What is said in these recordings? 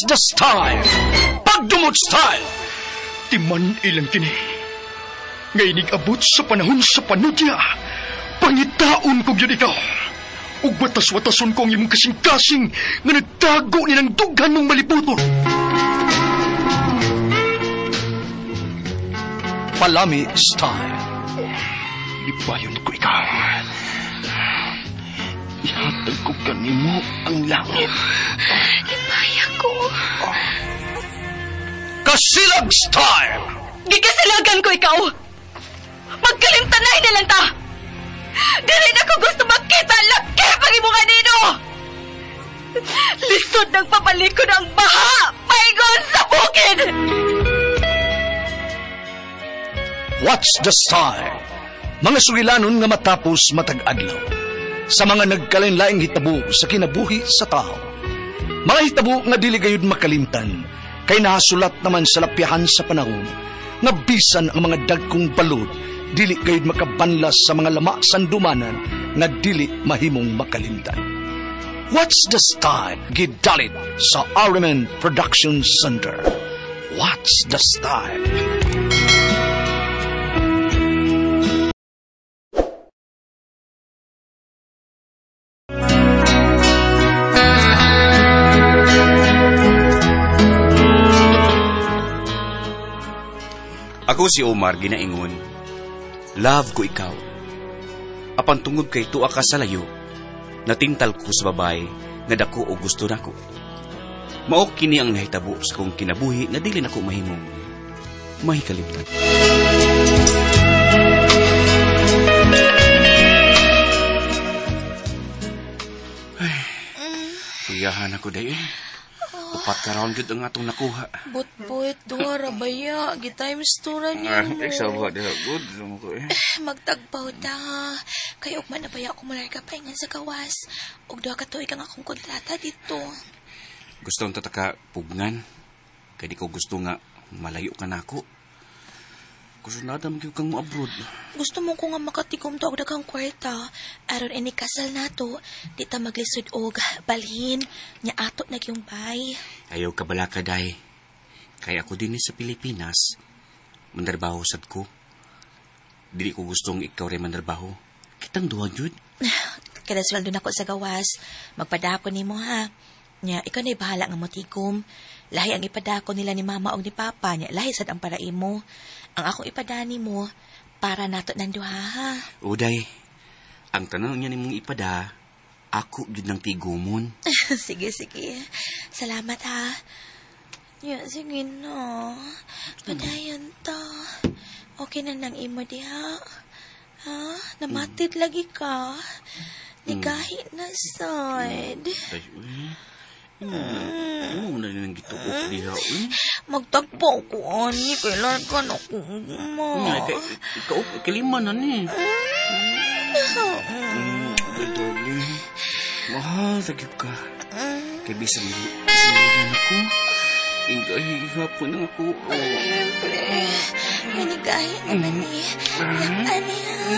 What's the style? Pagdumot style! Timan ilang kini. Ngay abot sa panahon sa panudya. Pangitaon ko gyud ikaw. Ug watas-watason ko ang imong kasing-kasing nga nagtago ni ng dughan mong malibuton. Palami style. Lipayon ko ikaw. Ihatag ko kanimo ang langit. Lipaya ko. Kasilag style. Gikasilagan ko ikaw. Magkalimtanay na lang ta. Dili na ko gusto makita ang laki pag imong anino. Lisod ng pabalikon ang baha. Paingon sa bukid. What's the style? Mga sugilanon nga matapos matag adlaw. Sa mga nagkalain-laing hitabo sa kinabuhi sa tao. Mga hitabo nga dili gayud makalimtan, kay nahasulat naman sa lapyahan sa panahon, nga bisan ang mga dagkong balod, dili gayud makabanlas sa mga lama sandumanan nga dili mahimong makalimtan. What's the style? Gidalit sa RMN Production Center. What's the style? Ako si Omar ginaingon. Love ko ikaw. Apan tungod kay tuwa ka sa layo, natintal ko sa babae nga dako o gusto nako. Mao kini ang nahitabo sa kong kinabuhi nga dili nako mahimong mahikalimtan. Ay, kuyahan ako day eh. Upat ka round gyud ang atong nakuha. Butboy, duha ra baya. Gi-times two ra niya mo. Sawa diha good mo ko eh. Magtagbaw ta. Kay ugma na baya ako mular ka paingan sa gawas. Ug duha ka tuig ang akong kontrata dito. Gusto ang tataka pugnan. Kay di ko gusto nga malayo ka nako. Gusto na adam gyud kang mo-abroad. Gusto mo ko nga makatikom to og daghang kwarta. Aron ini kasal nato, di ta maglisod og balhin nya ato na gyung bay. Ayaw ka bala ka day. Kay ako dinhi sa Pilipinas, mandarbaho sad ko. Dili ko gustong ikaw rin mandarbaho. Kitang duha jud. Kada sweldo nako sa gawas, magpadako nimo ha. Nya ikaw na'y bahala nga motigom. Lahi ang ipadako nila ni mama og ni papa nya lahi sad ang para imo. Ang akong ipadani mo para nato nang duha ha. Uday, ang tanan niya nimong ipada, ako jud nang tigumon. Sige, sige. Salamat ha. Ya, sige na. Padayon ta. Okay na nang imo diha. Ha? Namatid lagi ka. Nigahi na sad. Ay, uy. Mo na rin ang gituok diha, uy. Magtagpo ko, ani. Kailan ka na kung ma. Ay, ikaw, ikalima na ni. Ay, darling. Mahal, tagyo ka. Kay bisan bisan ako. Ingahi hapon na ako. Oh. Siyempre. Manigahi naman eh. Ani ha?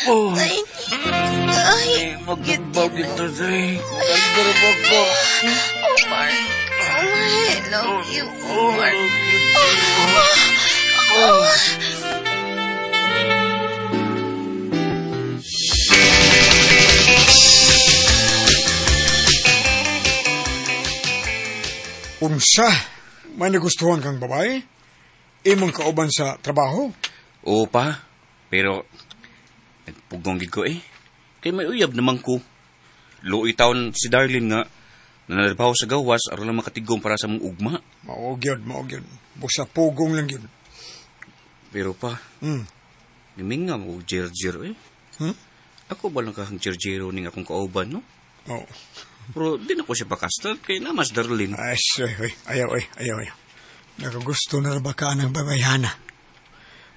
Oh. Ay, ay, Magtagbaw dito, Zay. Nagdarabag ko. Omar. Omar, I love you, Omar. Oh. Unsa, may nagustuhan kang babae? Imong kauban sa trabaho? Oo pa, pero nagpugong gid ko eh. Kay may uyab naman ko. Luoy taon si Darlene nga nanarbaho sa gawas aron lang makatigom para sa mong ugma. Mao gyud, mao gyud. Busa pugong lang gyud. Pero pa, giminga mo og jer-jer eh. Ako ba lang kahang jer-jero ning akong kauban, no? Oo. Pero di na ko siya pakastal kay namas Darlene. Ay, ay, ayaw, ay, ayaw, ayaw. Nakagusto na ba ka ng babayhana?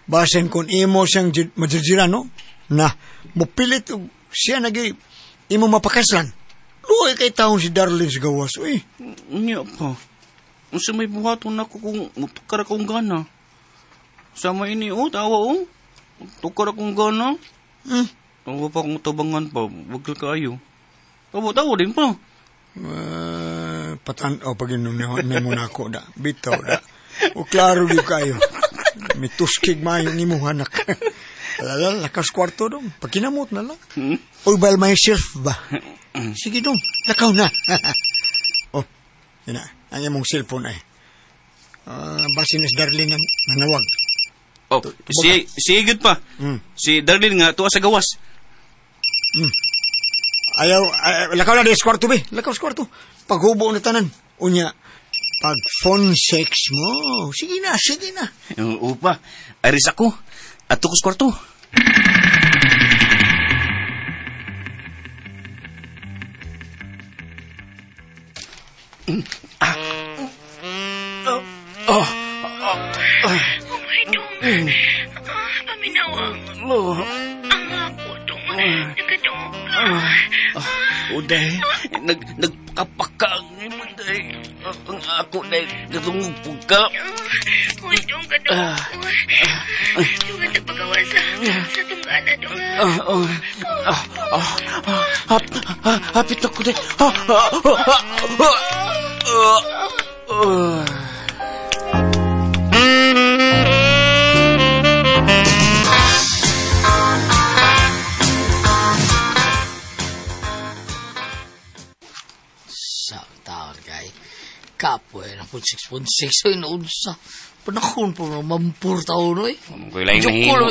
Basin kung imo siyang majirjira, no? Na, mupilit siya nagi imo mapakaslan. Luoy kay taon si Darlene sa gawas, uy. Unya pa. Unsa may buhaton nako kung mutukar akong gana. Sama ini, oh, tawa, oh. Tukar akong gana. Tawa pa akong tabangan pa. Wag kaayo. Tawa, tawa din pa. Patan-aw pag nimo na ako da. Bitaw da. O klaro di kayo. Mituskig mayo ni mo anak. Alala, lakas kwarto dong. Pakinamot na lang. All by myself ba? Sige dong, lakaw na. Oh, yun na. Ang imong cellphone ay. Basin na si Darlene ang nanawag. Oh, si good pa. Si Darlene nga, tuwa sa gawas. Ayaw, lakaw na di sa kwarto, be. Lakaw sa kwarto. Paghubo na tanan. Unya, pag phone sex mo. Sige na, sige na. Oo pa. Aris ako. Ato ko sa kwarto. Oh my dong. Paminawa. Ang ako dong. Nagadungog ka. Uday, nagpakapaka ang imo, day. Ang ako, day, natungog po ka. Uy, dong, kadungog ko. Dong, nagpagawa sa tunggana, dong. Hapit ako, day. Kapoy na po 6.6 ay naunsa. Panahon po na mampur taon eh.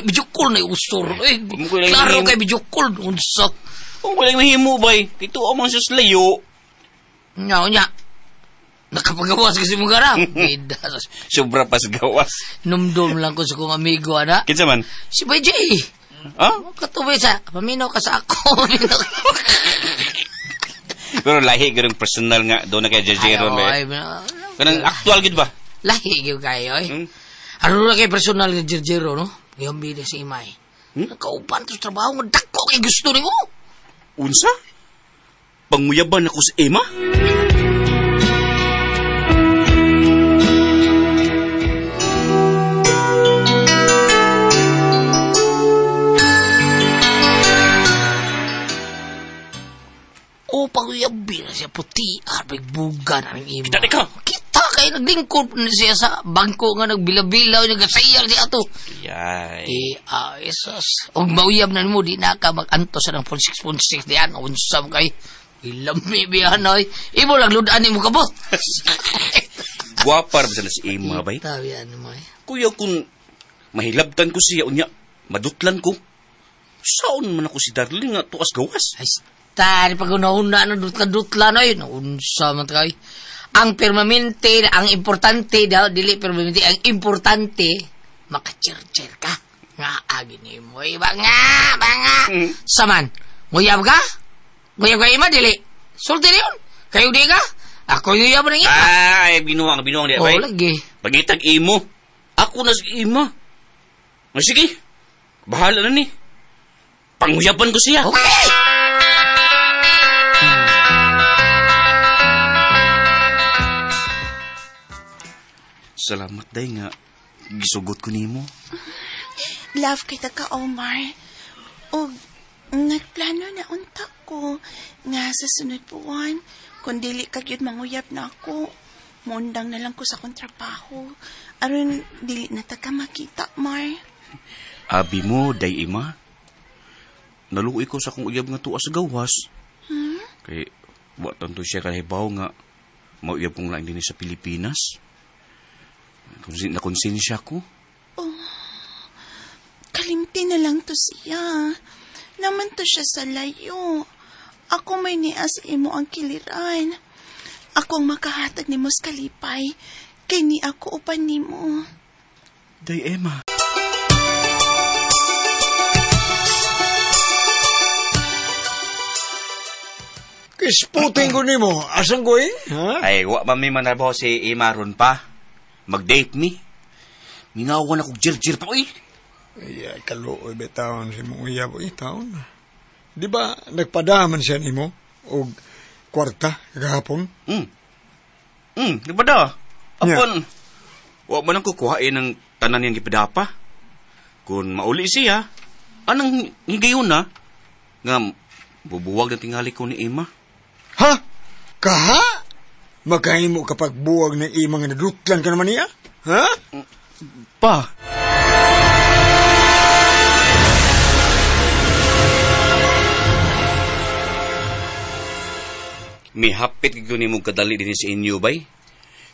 Bijukol na usor eh. Klaro kay bijukol unsa. Kung ko lang nahimo bay, kito amang sa layo. Nya nya. Nakapagawas kasi mo gara. Sobra pa sa gawas. Numdum lang ko sa kong amigo ana. Kinsa man? Si Bay J. Ha? Katubi sa paminaw ka sa ako. Pero lahi gyud personal nga doon na kay Jajero ba. Kanang aktual gid ba? Lahi gyud kayo eh. Ano na kay personal nga Jajero no? Gihambili si Imay. Nakauban to sa trabaho nga dako kay gusto nimo. Unsa? Panguyaban ako sa Emma? O panguyabi na siya puti arbay buga na ng Ima. Kita ka. Kita kay naglingkod na siya sa bangko nga nagbilabilaw nagasayal siya ato. Yay. Di Jesus. Og mauyab na nimo di na ka maganto sa ng 6.6 diyan unsa man kay ilami biyan oy. Imo lang ludan nimo kabot. Gwapa ra ba si Emma bay? Tabian mo eh. Kuya kun mahilabtan ko siya unya madutlan ko. Saon man ako si Darlene nga tuas gawas. Ay, tari pag una-una na dutla-dutla na yun. Unsa man kay. Ang permanente, ang importante daw, dili permanente, ang importante, makachir-chir ka. Nga, agi ni mo. Iba nga, ba nga. Saman, nguyab ka? Nguyab ka ima, dili. Sulti na yun. Kayo di ka? Ako yung yab ng ima. Ay, binuang di ba? Oo, lagi. Pagitag imo. Ako na si ima. Sige, bahala na ni. Panguyaban ko siya. Okay! Salamat, day nga. Gisugot ko nimo. Love kita ka, Omar. O, nagplano na unta ko nga sa sunod buwan, kung dili ka gyud manguyab na ako, muundang na lang ko sa akong trabaho. Aron, dili na ta ka makita, Mar. Abi mo, day ima. Naluoy ko sa akong uyab nga tuwa sa gawas. Kay, wa tanto siya kahibaw nga mauyab kong laing din sa Pilipinas. Nakonsensya ko. Oh, kalimti na lang to siya. Naman to siya sa layo. Ako may niya sa imo ang kiliran. Ako ang makahatag ni Mos Kalipay. Kay ni ako upan nimo. Day Emma. Kisputing ko nimo. Asan ko eh? Ha? Ay, wa ba may manarbaho si Emma ron pa? Mag-date mi. Mingawan ako jir-jir pa, uy. Ay, kaluoy ba taon si mong uyab, uy, taon. Di ba, nagpadaman siya nimo og kwarta kagahapon? Di ba da? Apon, wa man ang kukuhain ng tanan niyang gipadapa. Kung mauli siya, anong higayon na? Nga, bubuwag na tingali ko ni Emma. Ha? Kaha? Makahimo kapag buwag ng imang nadutlan ka naman niya? Ha? Pa! Mihapit ko ni mong kadali din sa inyo, bay.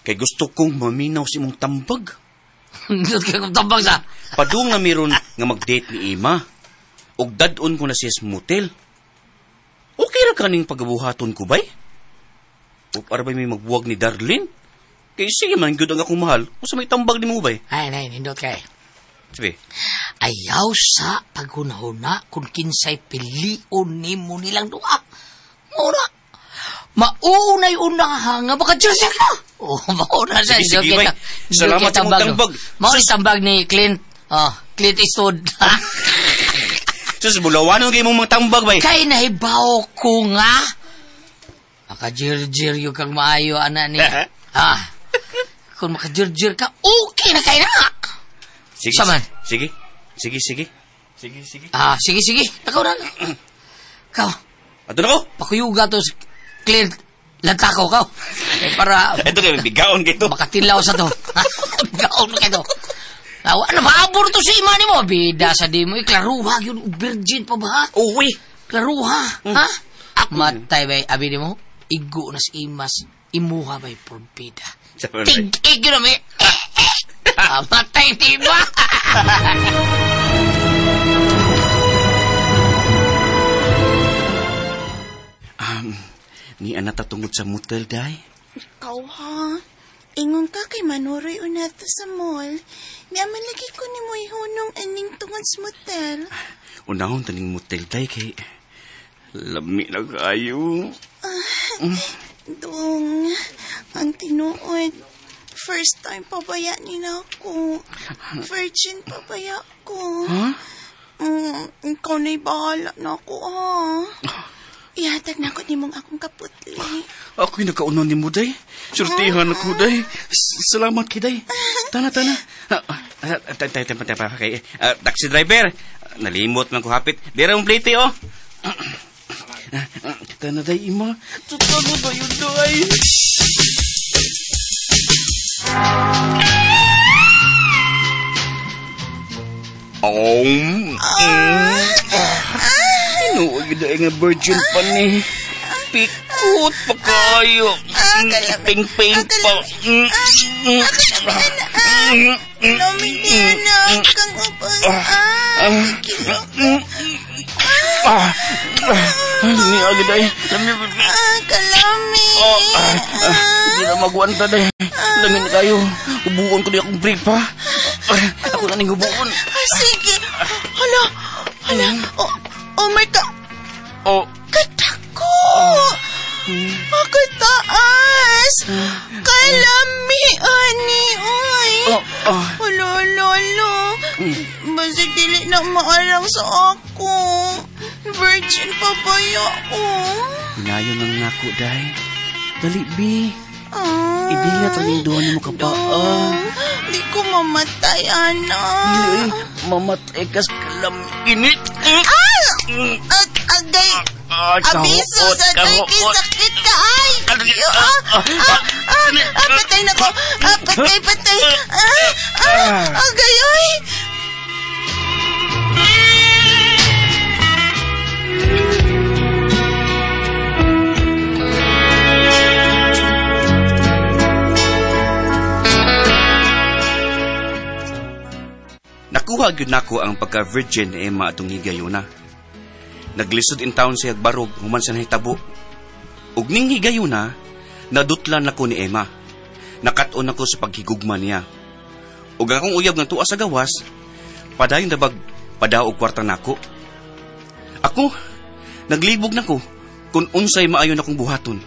Kay gusto kong maminaw sa imong tambag. Nindot kay kong tambag sa. Padung na meron nga mag-date ni Ima. Og dad-on ko na siya sa motel. Okay ra kaning pagabuhaton ko, bay? O para ba may magbuwag ni Darlene? Kay sige man, good ang akong mahal. O sa may tambag ni mo, bay? Ay, nay, nindot kay. Sige. Ayaw sa paghunahuna kung kinsay pilion nimo nilang duha. Muna. Maunay una ha nga baka Diyos ka. Oh, mauna sa Sige, sige, bay. Salamat sa imong tambag. Maunay tambag ni Clint. Oh, Clint Eastwood. Sus, bulawanon kay imong mga tambag, bay. Kay nahibaw ko nga. Makajirjir yung kang maayo, ana ni. Ha? Kung makajirjir ka, okay na kay na. Sige, Saman. Sige, sige, sige. Sige, sige. Ah, sige, sige. Takaw na. Kaw. Ato na ko. Pakuyuga to si Clint. Lantakaw ka. Eh, para... Ito kayo, bigaon kayo. Makatilaw sa to. Bigaon kayo to. Ano ba? Abor to sa ima ni mo. Bida sa di mo. Klaruha yun. Virgin pa ba? Uwi. Klaruha. Ha? Matay ba? Abi ni mo? Igo na sa imas. Imuha ba'y porbida. Tig-ig yun na may. Matay di ba? Ni ana tatungod sa motel, day. Ikaw ha? Ingon ka kay manuroy unato sa mall. Niaman lagi ko ni mo ihunong aning tungod sa motel. Unahon taning motel, day, kay lami na kayo. Dong, ang tinuod. First time pabaya nila ako. Virgin pabaya ko. Huh? Ikaw na'y bahala na ako, ha? Ihatag na ako ni mong akong kaputli. Ako'y nagkaunan ni mo, day. Surtihan ako, day. Salamat kay, day. Tana, tana. Taxi driver, nalimot man ko hapit. Dira mong plate, oh. Tana, day, ima. Tutano ba yun, day? Tinuod gid nga virgin pa ni. Pikot pa kayo. Ping-ping pa. Lamig niya na. Kang upang. Ni agad ay. Kalami. Hindi na magwanta day. Langin na kayo. Ubuon ko di akong break pa. Ako na ning ubuon. Sige. Hala. Hala. Oh my God. Oh. Katako. Ako taas. Kalami, ani. Uy. Hala, hala, hala. Basig dili na maarang sa ako. Virgin pa ba ako? Hinayon lang nako, day. Dali, bi. Ibilat ang doon mo ka pa. Di ko mamatay, ana. Dili, mamatay kas kalam init. Ah! At agay. Abiso sa day sakit ka ay. Patay na ko. Patay, patay. Agay, ay. Nakuha gyud nako ang pagka-virgin ni Emma atong higayuna. Naglisod in town siya barog human sa nahitabo. Ug ning higayuna, nadutlan nako ni Emma. Nakat-on ako sa paghigugma niya. Ug ang akong uyab nga tuwa sa gawas, padayon dabag padaog kwarta nako. Ako, naglibog nako kung unsay maayo nakong buhaton.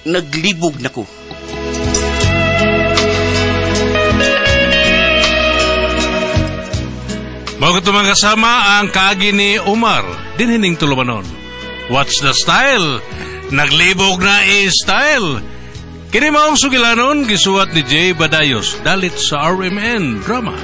Naglibog nako. Mao kato mga kasama ang kaagi ni Omar, dinhining tulumanon. What's the style? Naglibog na i-style. Kini maong sugilanon, gisuwat ni Jay Badayos, dalit sa RMN Drama.